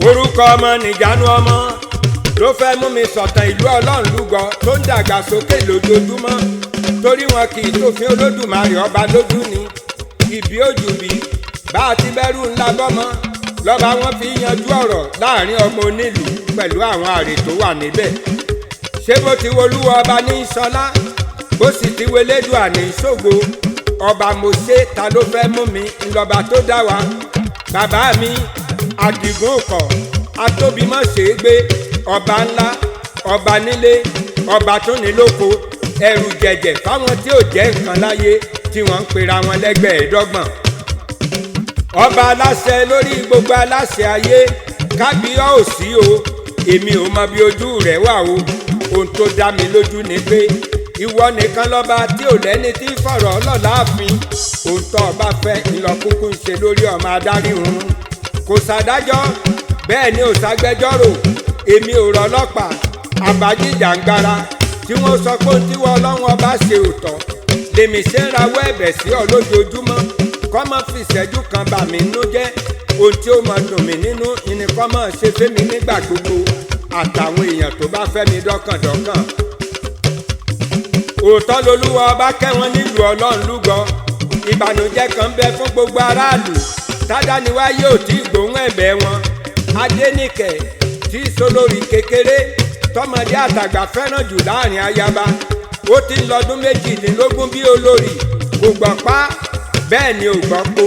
Orúkọ ọmọ nìjánu ọmọ ló fẹ́ mú mi sọ̀tàn ìlú Ọlọ́runlúgọ tó ń dàgbàsókè lójoojúmọ́, torí wọn kì í tófin Olódùmarè ọba lójú ni. Ìbí òjùbí bá a ti bẹ́rù ńlá bọ́mọ lọ́ba wọn fi yanjú ọ̀rọ̀ láàrin ọmọ onílùú pẹ̀lú àwọn àrè tó wà níbẹ̀. Ṣé bó ti wolúwa ọba ní sọlá, bó sì ti welédùà ní ṣògo, ọba mo ṣe ta ló fẹ́ mú mi ńlọba tó dá wa. Bàbá mi Àdìgún kọ̀ atóbimọ̀ ṣe é gbé, ọba ńlá, ọba nílé, ọba tó ní lóko, ẹrù jẹ̀jẹ̀ fáwọn tí ò jẹ́ nǹkan láyé tí wọ́n ń pera wọn lẹ́gbẹ̀ẹ́dọ́gbọ̀n. Ọba aláṣẹ lórí gbogbo aláṣẹ ayé, kábíyá ò sí o, èmi ò mọ bí ojú rẹ̀ wà o. Ohun tó dá mi lójú ni pé ìwọ nìkan lọ́ba tí ò lẹ́ni tí fọ̀rọ̀ ọlọ́láàfin. Ohun tó ọba fẹ́ ńlọkúkú ń ṣe lórí ọmọ adarí òun. Kò sàdájọ́, bẹ́ẹ̀ ni ò ságbẹjọ́rò, èmi ò rọ ọlọ́pàá àbájíjàngbara tí wọ́n sọ pé ohun tí wọ́n Ọlọ́run ọba ṣe ò tọ́. Lèmi ṣe ń rawọ́ ẹ̀bẹ̀ sí ọ lójoojúmọ́, kọ́ mọ́ fi ìṣẹ́jú kan bà mí nínú jẹ́. Ohun tí ó máa dùn mí nínú ni kọ́ mọ́ ṣe fẹ́mi nígbà gbogbo àtàwọn èèyàn tó bá fẹ́ mi dọ́kàndọ́kàn. Òótọ́ lolúwa ọba kẹ́wọn nílùú Ọlọ́runlúgọ. Ìbànújẹ́ kan bẹ fún gbogbo aráàlú tádániwáyé ò tí ì gbóhùn ẹ̀bẹ̀ wọn. Adéníkẹ̀ tí solórí kékeré tọmọdé àtàgbà fẹ́ràn jù láàrin ayaba, ó ti ń lọ́dún 18 bí olórí, kò gbọ́ pa bẹ́ẹ̀ ni ò gbọ́ po.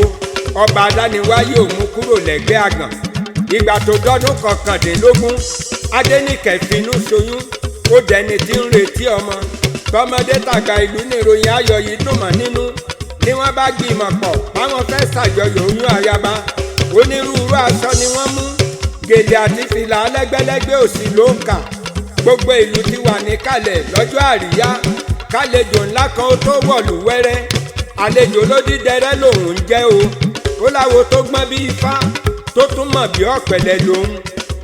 Ọba adániwáyé ò mú kúrò lẹ́gbẹ́ àgàn. Ìgbà tó dọ́dún 19, Adéníkẹ̀ finú ṣoyún, ó dẹni tí ń retí ọmọ. Tọmọdé tàgbà ìlú níròyìn ayọ̀ yìí dùn mọ́ nínú ni wọ́n bá gbìmọ̀ pọ̀ báwọn fẹ́ ṣàjọyọ̀ oyún ayaba. Onírúurú aṣọ ni wọ́n mú, gèlè àti fìlà alẹ́gbẹ́lẹ́gbẹ́ òsì ló ń kà. Gbogbo ìlú ti wà níkàlẹ̀ lọ́jọ́ àríyá kálejò ńlá kan ó tó wọ̀lú wẹ́rẹ́. Àlejò lódídẹrẹ́ lòun ń jẹ́ o, ó láwo tó gbọ́n bí ifá tó tún mọ̀ bí ọ̀pẹ̀lẹ̀ lòun.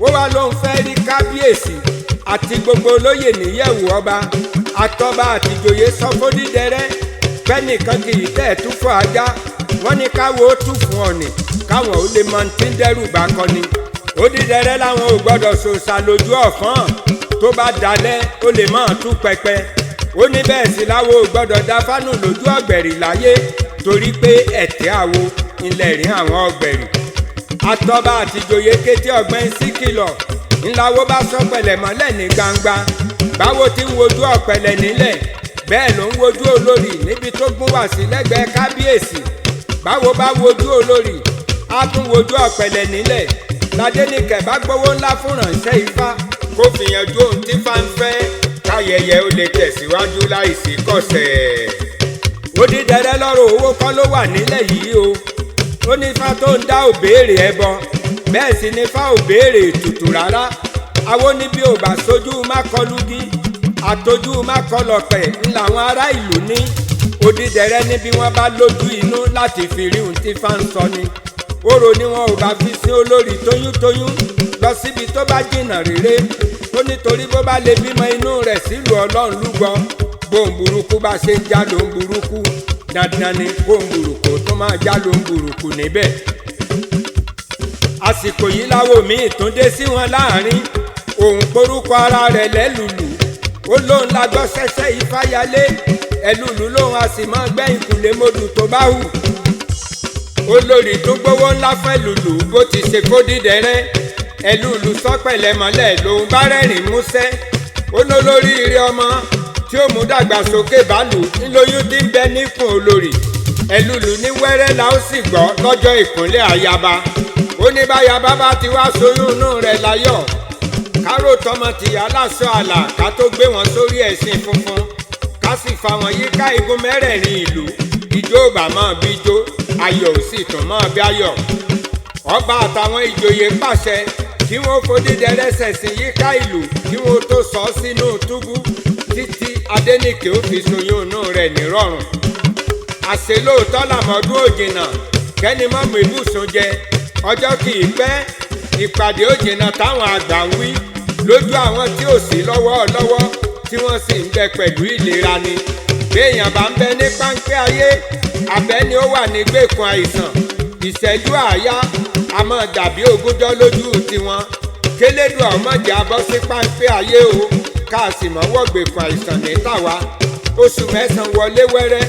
Ó wá lóun fẹ́ rí kábíyèsí àti gbogbo olóyè níyẹ̀wò ọba. Àtọba àtìjòyè sọ fódídẹrẹ́ fẹ́nìkan kì í tẹ̀ tú fún ajá. Wọ́n ní káwo ó tú fún ọ̀nì káwọn ó lè mọ tí ń dẹ́rù bá kọ́ni. Odídẹrẹ́ làwọn ò gbọ́dọ̀ sòsà lójú ọ̀fọ́n, tó bá dalẹ̀ ó lè máa tú pẹpẹ. Ó ní bẹ́ẹ̀ sì láwo ò gbọ́dọ̀ da fánù lójú ọ̀gbẹ̀rì láyé, torí pé ẹ̀tẹ́ àwo ilẹ̀ rí àwọn ọ̀gbẹ̀rì. Àtọba àtìjòyè kété ọ̀gbẹ́n sí kìlọ̀ ńláwo bá sọ pẹ̀lẹ́ mọ́lẹ̀ ní gbangba. Báwo ti ń wojú ọ̀pẹ̀lẹ̀ nílẹ̀ bẹ́ẹ̀ ló ń wojú olórí níbi tó gún wá sí lẹ́gbẹ̀ẹ́ kábíyèsí. Báwo bá wojú olórí á tún wojú ọ̀pẹ̀lẹ̀ nílẹ̀. Ládéníkẹ̀ bá gbowó ńlá fún ránṣẹ́ ifá kó fi yanjú ohun tí fá ń fẹ́ káyẹyẹ ó lè tẹ̀síwájú láìsí kọ̀sẹ̀. Odídẹrẹ́ lọ́rọ̀ owó kọ́ ló wà nílẹ̀ yìí o. Ó ní ifá tó ń dá òbéèrè ẹbọ, bẹ́ẹ̀ sì ni ifá ò béèrè ètùtù rárá. Àwọn níbi ò bá sojú mákọlùgí àtọjú mákọlọpẹ ńláwọn ará ìlú ní. Odídẹrẹ́ níbi wọ́n bá lójú inú láti fi rí ohun tí fá ń sọ ni. Orò ni wọn ò bá fi sin olórí tóyúntóyún lọ síbi tó bá jìnnà réré. Ó nítorí bó bá lè bímọ inú rẹ̀ sílùú Ọlọ́runlúgọ, bóun burúkú bá ṣe ń já lóun burúkú, dandan ni kóun burúkú tó máa já lóun burúkú níbẹ̀. Àsìkò yìí láwo míì tún dé sí wọn láàrin. Òun porúkọ ara rẹ̀ lẹ́lùlù, ó lóun la gbọ́ sẹ́sẹ́ ifáyalé. Ẹlùlù lóun a sì máa gbẹ́yìn kùlé mọ́dù tó bá hù. Olórí tó gbowó ńlá fẹ́ lùlù bó ti ṣe fódìdẹrẹ́. Ẹlùlù sọpẹ̀lẹ̀ mọ́lẹ̀ lòun bá rẹ́rìn músẹ́. Olólórí ire ọmọ tí ó mú dàgbàsókè bálù ńlóyún tí ń bẹ níkùn olórí. Ẹlùlù ní wẹ́rẹ́ la ó sì gbọ́ lọ́jọ́ ìkúnlẹ̀ ayaba. Ó ní báyaba bá ti wá soyún inú rẹ̀ láyọ̀, kárò tọmọ tìyá láṣọ àlà ká tó gbé wọn sórí ẹṣin funfun, ká sì fa wọn yíká igun mẹ́rẹ̀ẹ̀rin ìlú. Ijó ò bá máa bí ijó, ayọ̀ ò sì tún máa bí ayọ̀. Ọba àtàwọn ìjòyè pàṣẹ kí wọ́n fòdídẹrẹ́ ṣẹ̀sìn yíká ìlú kí wọ́n tó sọ ọ́ sínú túbú títí Adéníkè ó fi soyún inú rẹ̀ nírọ̀rùn. Àṣé lóòótọ́ làmọ́dún òjìnà kẹ́ni mọ́mú ibùsùn jẹ, ọjọ́ kì í pẹ́. Ìpàdé òjìnà táwọn àgbà ń wí lójú àwọn tí ò sí lọ́wọ́ lọ́wọ́ tí wọ́n sì ń bẹ pẹ̀lú ìlera ni. Béèyàn bá ń bẹ ní páńpẹ́ ayé, àbẹ́ni ó wà ní gbèkùn àìsàn, ìṣẹ́jú àáyá A máa dàbí ogúnjọ́ lójú tiwọn. Kélédùà ó má jẹ́ a bọ́ sí páńpẹ́ ayé o, ká sì mọ́ wọ̀gbẹ̀kùn àìsàn ní tàwa. Oṣù 9 wọlé wẹ́rẹ́,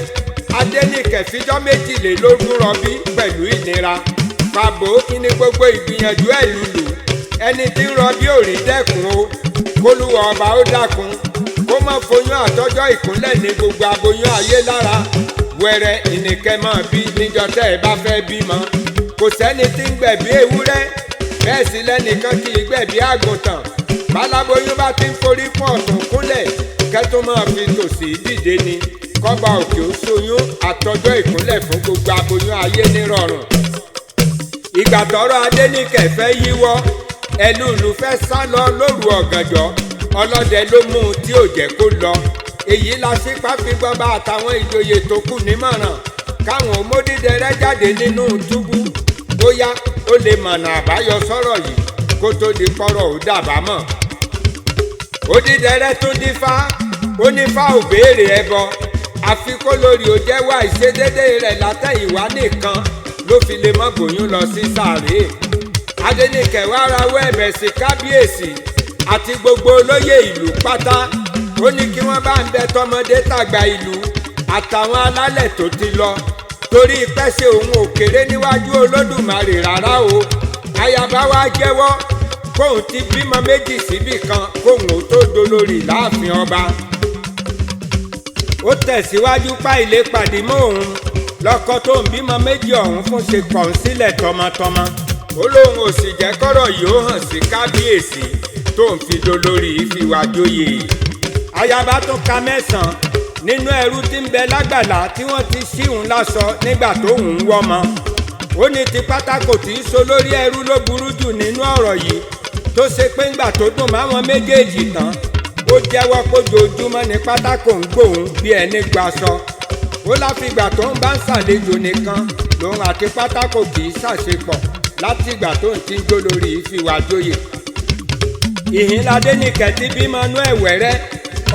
Adéníkẹ̀ fíjọ́ 22 rọbí pẹ̀lú ìnira. Pàbó ní gbogbo ìgbìyànjú ẹ̀ lulù, ẹni tí ń rọbí ò rí dẹ́kun o. Kólúwa ọba ó dákun, kó má foyún àtọ́jọ́ ìkúnlẹ̀ ní gbogbo aboyún ayé lára. Wẹ́rẹ́ ìnìkẹ́ máa bí níjọ́ tẹ́ ẹ bá fẹ́ bímọ. Kò sẹ́ni tí ń gbẹ̀bí ewúrẹ́, bẹ́ẹ̀ sì lẹ́nìkan kì í gbẹ̀bí àgùntàn. Báláboyún bá ti ń forí fún ọ̀tún kúnlẹ̀, kẹ́tún máa fi tòsí dìde ni. Kọ́ba òkè ó ṣoyún àtọ́jọ́ ìkúnlẹ̀ fún gbogbo aboyún ayé nírọ̀rùn. Ìgbà tọ́rọ̀ Adéníkẹ̀ fẹ́ yíwọ́, Ẹlúùlú fẹ́ sá lọ lóru ọ̀gànjọ́, ọlọ́dẹ ló mú un tí ò jẹ́ kó lọ. Èyí la sípà fi gbọ́ba àtàwọn ìjòyè tó kù nímọ̀ràn káwọn òmódìdẹrẹ́ jáde nínú túbú, bóyá ó lè mọ̀nà àbáyọ sọ̀rọ̀ yìí kó tó di pọ́rọ̀ ó dàbámọ̀. Odídẹrẹ́ tún dífá, ó nífá ò béèrè ẹbọ, àfi kó lórí ó jẹ́wọ́ àìṣedédé rẹ̀ látẹ̀yìnwá nìkan ló fi lè mọ́ bòyún lọ sí sàréè. Adéníkẹ̀ wá rawọ́ ẹ̀bẹ̀ sí kábíyèsí àti gbogbo olóyè ìlú pátá. Ó ní kí wọ́n bá ń bẹ tọmọdé tàgbà ìlú àtàwọn alálẹ̀ tó ti lọ, torí pẹ́sẹ̀ òun ò kéré níwájú Olódùmarè rárá o. Ayaba wa jẹ́wọ́ kóun ti bímọ 2 síbì kan kóun ó tó dolórí láàfin ọba. Ó tẹ̀síwájú pa ilé pàdé mọ́ òun lọ́kọ tó ń bímọ 2 ọ̀hún fún ṣe kọ̀ ń sílẹ̀ tọmọtọmọ. Ó lóun ò sì jẹ́ kọ́rọ̀ yìí ó hàn sí kábíyèsí tó ń fi dolórí ìfiwájóyè. Ayaba tún ka 9 nínú ẹrú tí ń bẹ lágbàlá tí wọ́n ti ṣíhun láṣọ nígbà tóun ń wọ́mọ. Ó ní ti pátákó tí í so lórí ẹrú ló burú jù nínú ọ̀rọ̀ yìí, tó ṣe pé ńgbà tó dùn máwọn méjèèjì tán, ó jẹ́wọ́ pójoojúmọ́ ní pátákó ń gbóhùn bí ẹni gbaṣọ. Ó láfìgbà tó ń bá ń ṣàlejò nìkan lòun àti pátákó kì í ṣàṣepọ̀ látìgbà tó ń ti ń jó lórí ìfiwájóyè. Ìhìnládé ní kẹ̀tí bímọ inú ẹ̀wẹ̀rẹ́,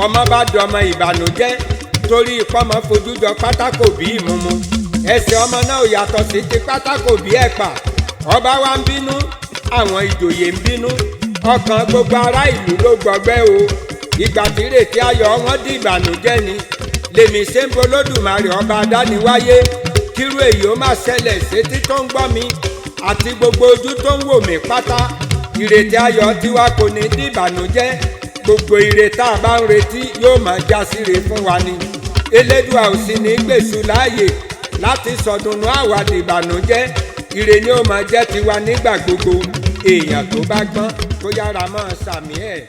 ọmọ bá dọmọ ìbànújẹ́ torí ìpọ́nmọ́ fojú jọ pátákó bí ìmúmu. Ẹsẹ̀ ọmọ náà ò yàtọ̀ sí ti pátákó bí ẹ̀pà. Ọba wa ń bínú, àwọn ìjòyè ń bínú, ọkàn gbogbo ará ìlú ló gbọgbẹ́ o. Ìgbà tí ìrètí ayọ̀ wọn di ìbànújẹ́ ni. Lèmi ṣe ń bolódùmarè ọba adániwáyé, kírú èyí ó má ṣẹlẹ̀ sétí tó ń gbọ́ mi àti gbogbo ojú tó ń wò mí pátá. Ìrètí ayọ̀ tiwa kò ní di ìbànújẹ́, gbogbo ire tá a bá ń retí yóò máa já síre fún wa ni. Elédùà ò sì ní gbèsù láàyè láti sọdùnnú àwàdì ìbànújẹ́. Ire ni ó máa jẹ́ tiwa nígbà gbogbo. Èèyàn tó bá gbọ́n kó yára máa ṣàmì ẹ̀.